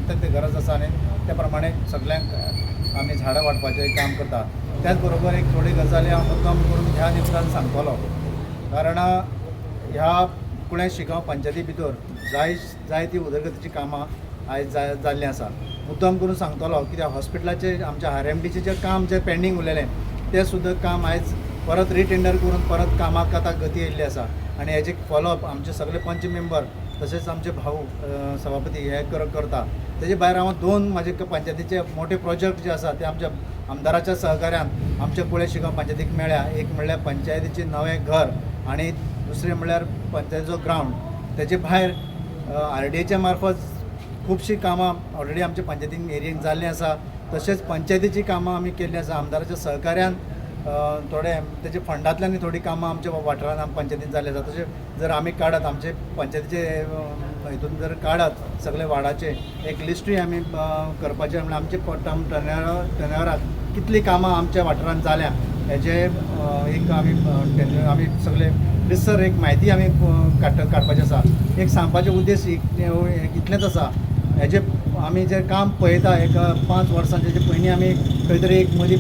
अत्यंत गरज आसा आनी त्या प्रमाणे सगल्यांक आमी झाडां वांटपाचें काम करता. त्याच बरोबर एक थोडी गजाली हांव मुद्दम करून ह्या निमतान सांगतलो, कारण ह्या कुळें शिगांव पंचायती भितर जायती उदरगतीची कामां आयज जाल्लीं आसा. मुद्दम करून सांगतलो कित्याक हॉस्पिटलाचे आमच्या RMDचें जें काम जें पेंडींग उरलेलें तें सुद्दां काम आयज परत रिटेंडर करून परत कामाक आतां गती येयल्ली आसा आनी हेजे फॉलोअप आमचे सगळे पंच मेंबर तशेंच आमचे भाऊ सभापती हे करता. तेजे भायर हांव दोन म्हाजे पंचायतीचे मोठे प्रोजेक्ट जे आसा ते आमच्या आमदाराच्या सहकार्यान आमच्या कुळें शिगांव पंचायतीक मेळ्ळ्या. एक म्हणल्यार पंचायतीचें नवें घर आनी दुसरें म्हणल्यार पंचायतीचो ग्रावंड. तेजे भायर RDAच्या मार्फत खुबशीं कामां ऑलरेडी आमच्या पंचायतीन एरियेन जाल्लीं आसा. तशेंच पंचायतीचीं कामां आमी केल्लीं आसा आमदाराच्या सहकार्यान. थोडे तेजे फंडांतल्यान थोडीं कामां आमच्या वाठारान आम पंचायतीन जाल्लीं आसा. तशें जर आमी काडत आमचे पंचायतीचे हितून जर काडत सगळे वार्डाचे एक लिस्टूय आमी करपाचें, म्हणल्यार आमचे टर्म टर्नओवराक कितलीं कामां आमच्या वाठारान जाल्या हेजे एक आमी आमी सगळे रिसर एक म्हायती आमी काडपाची आसा. एक सांगपाचो उद्देश इतलेंच आसा, हेजे आमी जें काम पळयता एक 5 वर्सांचे जे पयलीं आमी खंय तरी एक मदीं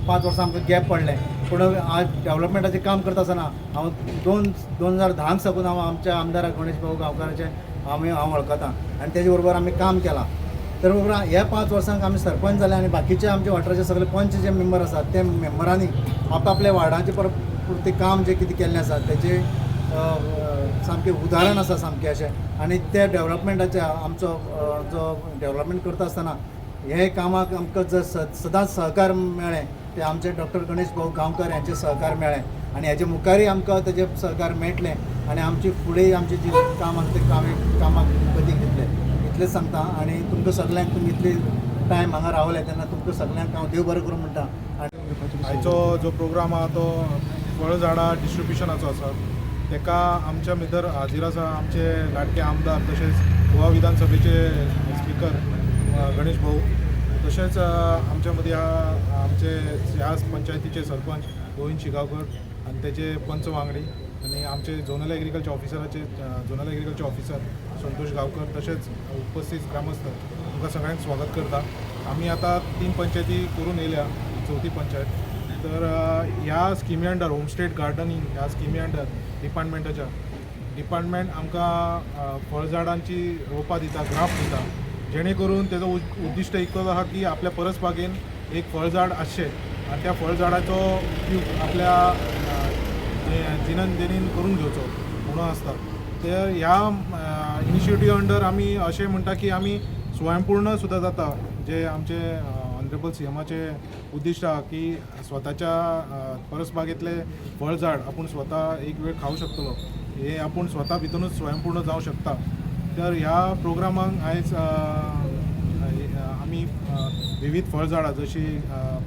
5 वर्सां आमकां गॅप पडलें, पूण आज डेवलपमेंटाचें काम करता आसतना हांव 2010 साकून हांव आमच्या आमदाराक गणेश भाऊ गांवकाराचें हांव वळखता आनी तेजे बरोबर आमी काम केलां. तर बरोबर ह्या 5 वर्सांक आमी सरपंच जाले आनी बाकीचे आमच्या वाठाराचे सगळे पंच जे मेंबर आसात ते मेंबरांनी आपआपल्या वार्डांचे पुरतें काम जें कितें केल्लें आसा तेजें सामकें उदाहरण आसा सामकें अशें. आनी त्या डेवलपमेंटाच्या आमचो जो डेवलपमेंट करता आसतना हे कामाक आमकां जर सदांच सहकार मेळ्ळें ते आमचे डॉक्टर गणेश भाऊ गांवकर यांचे सहकार मेळ्ळें आनी हेजे मुखारूय आमकां तेजें सहकार मेळटलें आनी आमची फुडें आमची जी काम आसा ते कामाक गती दितले इतलेंच सांगता. आनी तुमकां सगल्यांक तुमी इतली टायम हांगा रावले तेन्ना तुमकां सगल्यांक हांव देव बरें करूं म्हणटा. आनी आयचो जो प्रोग्राम आहा तो फळ झाडां डिस्ट्रिब्युशनाचो आसा. तेका आमच्या भितर हाजीर आसा आमचे लाडके आमदार तशेंच गोवा विधानसभेचे स्पिकर गणेश भाऊ, तशेंच आमच्या मदीं आहा आमचे ह्या पंचायतीचे सरपंच गोविंद शिगांवकर आनी तेजे पंच वांगडी आनी आमचे झोनल एग्रीकल्चर ऑफिसराचे zonal agriculture officer Santosh Gaonkar, तशेंच उपस्थित ग्रामस्थ, तुमकां सगळ्यांक स्वागत करता. आमी आतां 3 पंचायती करून येयल्या, चवथी पंचायत. तर ह्या स्किमी अंडर होमस्टेड गार्डनिंग ह्या स्किमी अंडर डिपार्टमेंटाच्या डिपार्टमेंट आमकां फळझाडांची रोपां दिता, ग्राफ्ट दिता, जेणे करून तेजो उद्दिश्ट एकच आहा की आपल्या परसबागेन एक फळझाड आसचें आनी त्या फळझाडाचो उपयोग आपल्या जिनन करून घेवचो म्हणून आसता. तर ह्या इनिशिएटीव अंडर आमी अशें म्हणटा की आमी स्वयंपूर्ण सुद्दां जाता, जे आमचे ऑनरेबल CMाचे उद्दिश्ट आहा की स्वताच्या परसबागेंतलें फळझाड आपूण स्वता एक वेळ खावंक शकतलो, हे आपूण स्वता भितरूच स्वयंपूर्ण जावं शकता. तर ह्या प्रोग्रामाक आयज आमी विविध फळझाडां जशी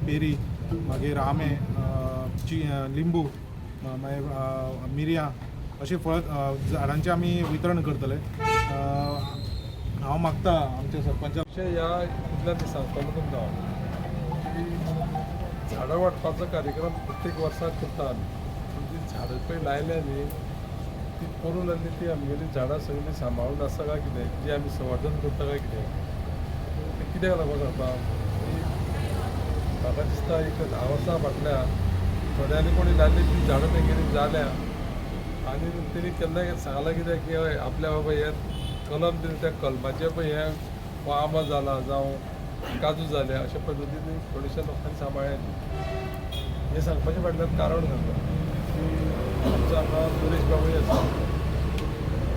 पेरी, मागीर आंबे, लिंबू, मागीर मिरयां अशी फळ झाडांचें आमी वितरण करतले. हांव मागता आमच्या सरपंचा अशें ह्या इतल्यान सांगतलो तुमकां हांव की झाडां वांटपाचो कार्यक्रम प्रत्येक वर्साक करता आमी. पूण ती झाडां पळय लायल्या न्ही ती पोरूं लागली ती आमगेली झाडां सगळीं सांबाळून आसा काय कितें, जी आमी संवर्धन करता काय कितें, तें कित्याक लागून सांगता की म्हाका दिसता एक 10 वर्सां फाटल्यान थोड्यांनी कोणी लायल्ली ती झाडां तेंगेली जाल्या आनी तेणी केन्ना सांगलां कितें की हय आपल्या बाबा हें कलम दिलें त्या कलमाचें पळय हें हो आंबो जाला जावं काजू जाल्या अशा पद्दतीन थोडेशा लोकांनी सांबाळ्ळें. हें सांगपाचें फाटल्यान कारण सांगता की आमचो हांगा नरेश बाबूय आसा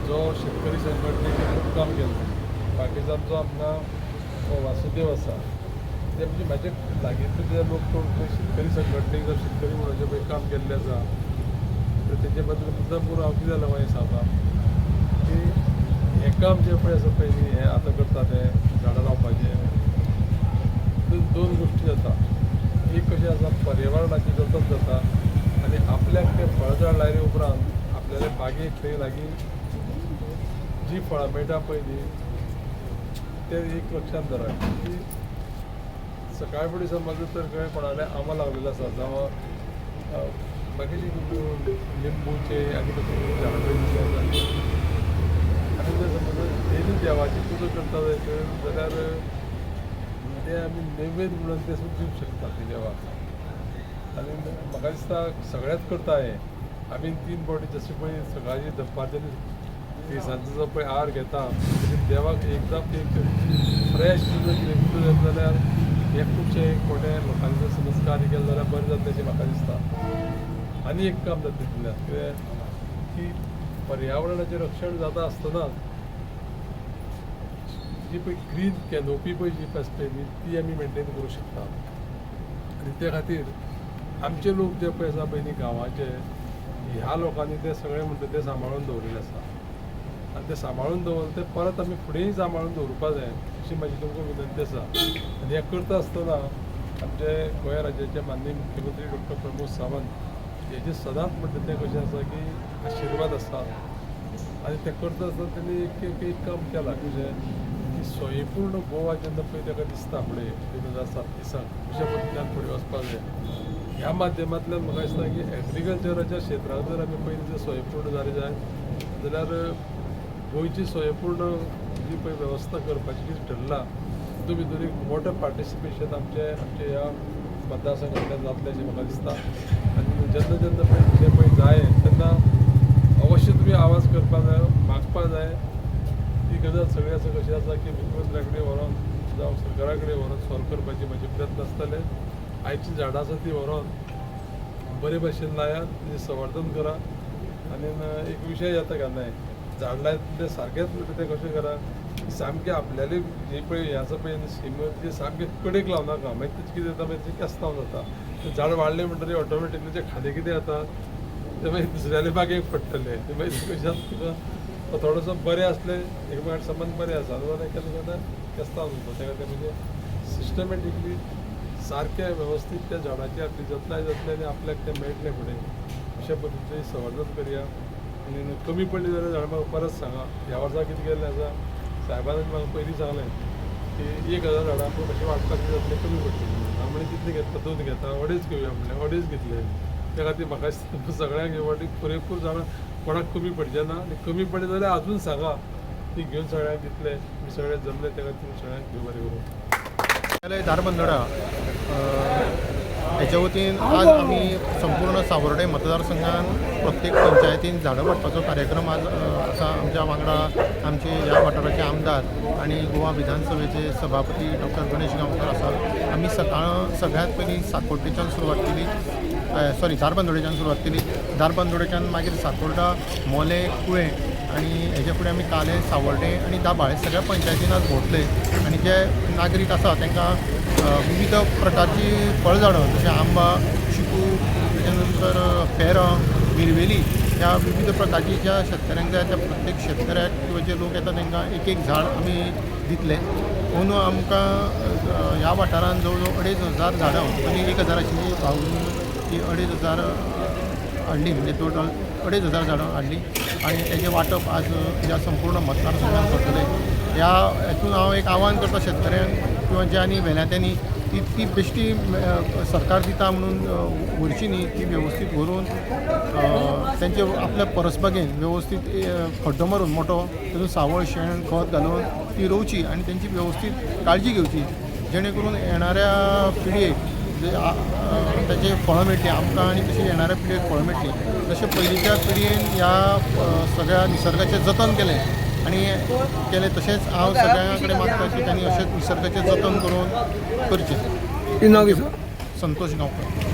जो शेतकरी संघटनेचें खूब काम केल्लें. बाकीचो आमचो हांगा वासुदेव आसा, ते म्हणजे म्हाजे लागींतले जे लोक कोण पळय शेतकरी संघटनेक जावं शेतकरी म्हणून पळय काम केल्लें आसा, तर तेजे बद्दल मुद्दाम करून हांव कितें जालां मागीर सांगता की हें काम जें पळय आसा पळय न्ही हें आतां करता तें झाडां लावपाचें दोन गोश्टी जाता. एक कशें आसा पर्यावरणाचें जतन जाता आनी आपल्याक तें फळझाड लायले उपरांत आपल्याले बागेक थंय लागीं जी फळां मेळटा पळय न्ही तें एक लक्षांत धरात की सकाळ फुडें समज तर खंय कोणाले आंबो लागलेलो आसा जावं बाकीचे लिंबूचे आनी कसले झाडां पळय आसा आनी जर समज डेली देवाची पुजा करता जायत जाल्यार ते आमी नैवेद्य म्हणून ते सुद्दां दिवंक शकता ते देवाक. आनी म्हाका दिसता सगळ्याच करता हें. आमी 3 फावटी जशें पळय सकाळची दनपारच्या तिनसांजचो जो पळय आहार घेता तशें देवाक एकदम एक फ्रेश सुद्दां कितें पुजा जाता जाल्यार हें खुबशें कोणे लोकांनी जर समज कार्य केलें जाल्यार बरें जातलें अशें म्हाका दिसता. आनी एक काम जाता तितूंतल्यान कितें की पर्यावरणाचें रक्षण जाता आसतना जी पळय ग्रीन कॅनोपी पळय जी आसता पळय न्ही ती आमी मेनटेन करूंक शकता. आनी ते खातीर आमचे लोक जे पळय आसा पळय न्ही गांवाचे, ह्या लोकांनी ते सगळें म्हणटा ते सांबाळून दवरिल्लें आसा आनी ते सांबाळून दवरले ते परत आमी फुडेंय सांबाळून दवरुपा जाय अशी म्हाजी तुमकां विनंती आसा. आनी हें करता आसतना आमचे गोंय राज्याचे माननीय मुख्यमंत्री डॉक्टर प्रमोद सावंत हेजे सदांच म्हणटा तें कशें आसा की आशिर्वाद आसा. आनी तें करता आसतना तेणी एक एक काम केलां कशें की स्वयंपूर्ण गोवा जेन्ना पळय ताका दिसता फुडें 2037 अशा पद्दतीन फुडें वचपाक जाय. ह्या माध्यमांतल्यान म्हाका दिसता की एग्रीकल्चराच्या क्षेत्रांत जर आमी पयलीं जर स्वयंपूर्ण जाले जायत जाल्यार गोंयची स्वयंपूर्ण जी पळय वेवस्था करपाची जी ठरला तितूंत भितर एक मोठें पार्टिसिपेशन आमचे आमचे ह्या मतदारसंघांतल्यान जातलें अशें म्हाका दिसता. आनी जेन्ना जेन्ना पळय जें पळय जाय तेन्ना अवश्य तुमी आवाज करपा जाय, मागपा जाय. ती गजाल सगळी आसा कशी आसा की मुख्यमंत्र्या कडेन व्हरोन जावं सरकारा कडेन व्हरोन सॉल्व करपाचे म्हाजे प्रयत्न आसतले. आयची झाडां आसा ती व्हरोन बरे भशेन लायात, तेजें संवर्धन करा. आनी एक विशय येता केन्नाय झाड लायता तें सारकेंच म्हणटा तें कशें करा सामकें आपल्याले जी पळय हें आसा पळय शीम ती सामकें कडेक लावनाका, मागीर तेजें कितें जाता मागीर तेजें केस्तांव जाता. तें झाड वाडलें म्हणटकीर ऑटोमॅटिकली तें खाली कितें जाता तें मागीर दुसऱ्याले बागेक पडटलें. तें मागीर कशें जाता तुका थोडोसो बरें आसलें एकमेकां संबंद बरें आसा जाल्यार केन्ना केन्ना केस्तांव जाता. तेका तें म्हणजे सिस्टमॅटिकली सारकें वेवस्थीत त्या झाडाची आपली जतनाय जातली आनी आपल्याक तें मेळटलें फुडें अशा पद्दतीन संवर्धन करया. आनी कमी पडली जाल्यार झाडां म्हाका परत सांगा. ह्या वर्सा कितें केल्लें आसा सायबान म्हाका पयलीं सांगलें की 1000 झाडां आमकां कशें वांटपाक जातलें कमी पडटलीं. हांव म्हणलें कितलें घेता, 2 घेता, 2.5 घेवया म्हणलें, 2.5 घेतले. त्या खातीर म्हाका दिसता सगळ्यांक हे वाटेक पुरेपूर झाडां कोणाक कमी पडचें ना. आनी कमी पडलें जाल्यार अजून सांगा, ती घेवन सगळ्यांक दितले. तुमी सगळे जमले त्या खातीर सगळ्यांक देव बरें करूं. धारबंदोडा हेच्या वतीन आज आमी संपूर्ण सावर्डे मतदारसंघान प्रत्येक पंचायतीन झाडां वांटपाचो कार्यक्रम आज आसा. आमच्या वांगडा आमचे ह्या वाठाराचे आमदार आनी गोवा विधानसभेचे सभापती डॉक्टर गणेश गांवकर आसा. आमी सकाळ सगळ्यांत पयलीं साकोड्डेच्यान सुरवात केली, सॉरी धारबांदोडेच्यान सुरवात केली. धारबांदोडेच्यान मागीर साकोर्डा, मोलें, कुळें आनी हेजे फुडें आमी कालें, सावर्डे आनी दाबाळ सगळ्या पंचायतीन आज भोंवतले आनी जे नागरीक आसा तांकां विविध प्रकारची फळझाडां जशें आंबा, चिकू, तेच्या नंतर पेरां, मिरवेली ह्या विविध प्रकारची ज्या शेतकऱ्यांक जाय त्या प्रत्येक शेतकऱ्याक किंवा जे लोक येता तांकां एक एक झाड आमी दितले. अंदू आमकां ह्या वाठारांत जवळ जवळ 2500 झाडां, आनी 1000 आशिल्ली भावून ती 2500 हाडली, म्हणजे टोटल 2500 झाडां हाडली आनी तेजें वांटप आज ह्या संपूर्ण मतदारसंघात करतले. ह्या हेतून हांव एक आव्हान करता शेतकऱ्यांक किंवा जे आनी व्हेल्या त्यांनी ती ती बेश्टी सरकार दिता म्हणून व्हरची न्ही, ती वेवस्थीत व्हरून तेंचे आपल्या परसबागेन वेवस्थीत खड्डो मारून मोठो तातूंत सावळ, शेण, खत घालून ती रोवची आनी तेंची वेवस्थीत काळजी घेवची, जेणे करून येणाऱ्या पिळयेक ताचें फळां मेळटलीं आमकां आनी तशी येणाऱ्या पिळयेक फळां मेळटलीं. तशें पयलींच्या पिळयेन ह्या सगळ्या निसर्गाचें जतन केलें आनी केलें, तशेंच हांव सगळ्यां कडेन मागता की तांणी अशेंच निसर्गाचें जतन करून करचें. नांव कितें? संतोष गांवकर.